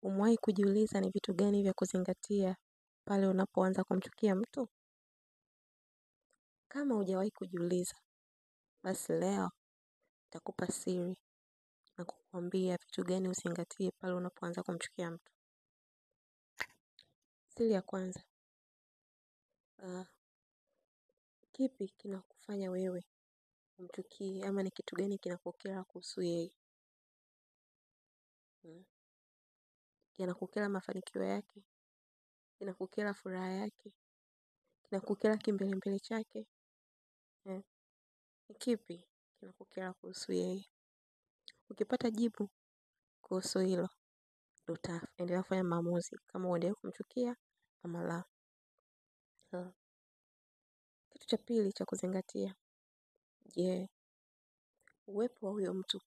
Umewahi kujiuliza ni vitu gani vya kuzingatia pale unapoanza kumchukia mtu? Kama hujawahi kujiuliza, basi leo nitakupa siri na kukuambia vitu gani uzingatie pale unapoanza kumchukia mtu. Siri ya kwanza, kipi kinakufanya wewe umchukie ama ni kitu gani kinakukera kuhusu yeye? Kinakukera mafanikio yake? Kinakukera furaha yake? Kinakukera kimbelembele chake? Ni kipi kinakukera kuhusu yeye? Ukipata jibu kuhusu hilo, utaendelea kufanya maamuzi kama uendelee kumchukia ama la. Kitu cha pili cha kuzingatia, je, uwepo wa huyo mtu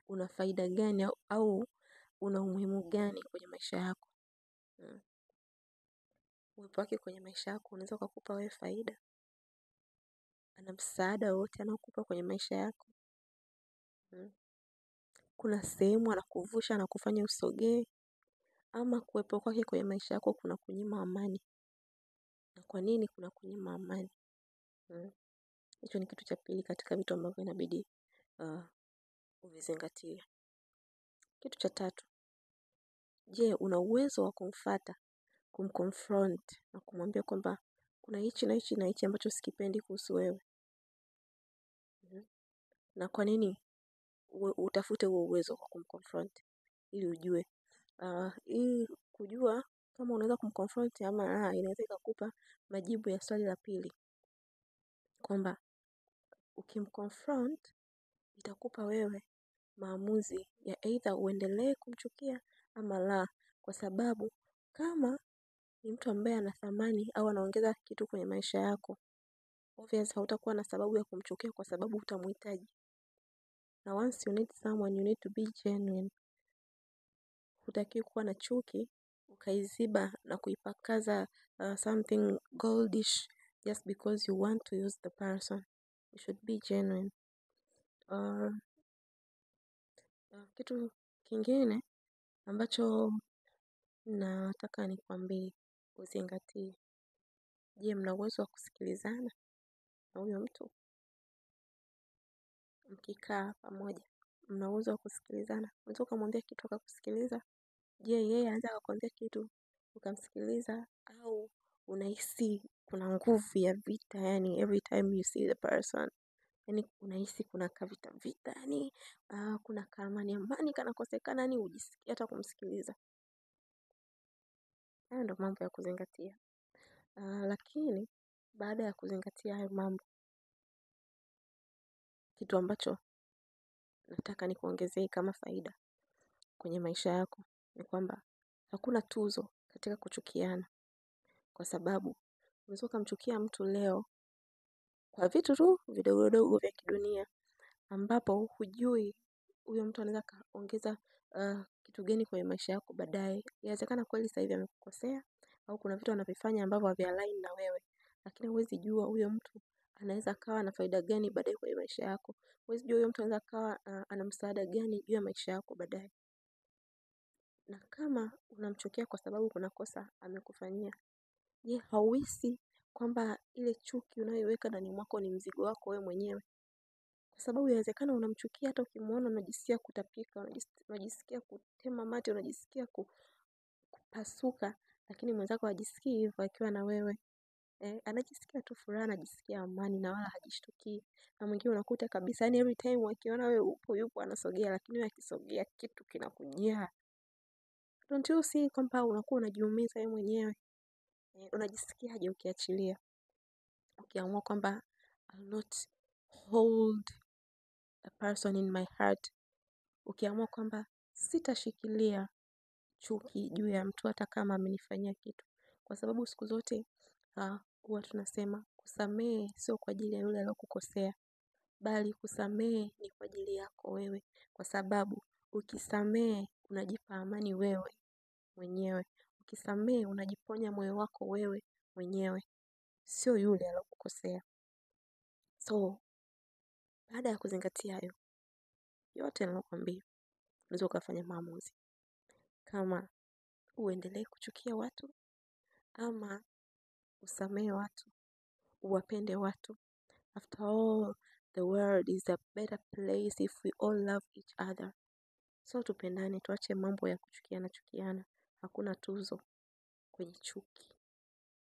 una faida gani au una umuhimu gani kwenye maisha yako? Uwepo wake kwenye maisha yako unaweza ukakupa wewe faida? Ana msaada wowote anaokupa kwenye maisha yako? Kuna sehemu anakuvusha na kufanya usogee, ama kuwepo kwake kwenye maisha yako kuna kunyima amani? Na kwa nini kuna kunyima amani? Hicho ni kitu cha pili katika vitu ambavyo inabidi uvizingatie. Kitu cha tatu, je, una uwezo wa kumfuata, kumconfront na kumwambia kwamba kuna hichi na hichi na hichi ambacho sikipendi kuhusu wewe? Na kwa nini utafute huo uwezo wa kumconfront ili ujue. Ili kujua kama unaweza kumconfront ama la, inaweza ikakupa majibu ya swali la pili kwamba ukimconfront itakupa wewe maamuzi ya either uendelee kumchukia ama la, kwa sababu kama ni mtu ambaye ana thamani au anaongeza kitu kwenye maisha yako, obvious hautakuwa na sababu ya kumchukia kwa sababu utamhitaji. Na once you need someone, you need to be genuine. Hutakiwi kuwa na chuki ukaiziba na kuipakaza something goldish just because you want to use the person. You should be genuine. Kitu kingine ambacho nataka nikwambie uzingatie. Je, mna uwezo wa kusikilizana na huyo mtu? Mkikaa pamoja, mna uwezo wa kusikilizana? Unaweza ukamwambia kitu akakusikiliza? Je, yeye anaweza akakwambia kitu ukamsikiliza, au unahisi kuna nguvu ya vita, yani every time you see the person, yani unahisi kuna kavita vita, yani kuna kaamani amani kanakosekana, yani hujisikii hata kumsikiliza. Hayo ndo mambo ya kuzingatia. Lakini baada ya kuzingatia hayo mambo, kitu ambacho nataka nikuongezee kama faida kwenye maisha yako ni kwamba hakuna tuzo katika kuchukiana, kwa sababu unaweza ukamchukia mtu leo kwa vitu tu vidogodogo vya kidunia, ambapo hujui huyo mtu anaweza kaongeza kitu gani kwenye maisha yako baadaye. Inawezekana kweli sasa hivi amekukosea au kuna vitu anavifanya ambavyo havialign na wewe, lakini huwezi jua huyo mtu anaweza akawa na faida gani baadaye kwenye maisha yako. Huwezi jua huyo mtu anaweza akawa ana msaada gani juu ya maisha yako baadaye. Na kama unamchukia kwa sababu kuna kosa amekufanyia, je, hauhisi kwamba ile chuki unayoiweka ndani mwako ni mzigo wako wewe mwenyewe? Kwa sababu inawezekana unamchukia, hata ukimuona unajisikia kutapika, unajisikia kutema mate, unajisikia kupasuka, lakini mwenzako hajisikii hivyo akiwa na wewe. Anajisikia tu furaha, anajisikia amani na wala hajishtukii. Na mwingine unakuta kabisa, yani every time akiona wewe upo yupo anasogea, lakini wewe akisogea kitu kinakujaa. Don't you see kwamba unakuwa unajiumiza wewe mwenyewe? Unajisikiaje ukiachilia? Ukiamua kwamba I'll not hold a person in my heart. Ukiamua kwamba sitashikilia chuki juu ya mtu hata kama amenifanyia kitu. Kwa sababu siku zote huwa tunasema kusamehe sio kwa ajili ya yule aliyokukosea, bali kusamehe ni kwa ajili yako wewe, kwa sababu ukisamehe unajipa amani wewe mwenyewe. Ukisamehe unajiponya moyo wako wewe mwenyewe, sio yule aliyokukosea. So baada ya kuzingatia hayo yote niliyokuambia, unaweza ukafanya maamuzi kama Uendelee kuchukia watu ama usamehe watu, uwapende watu? After all, the world is a better place if we all love each other. So tupendane, tuache mambo ya kuchukiana chukiana. Hakuna tuzo kwenye chuki.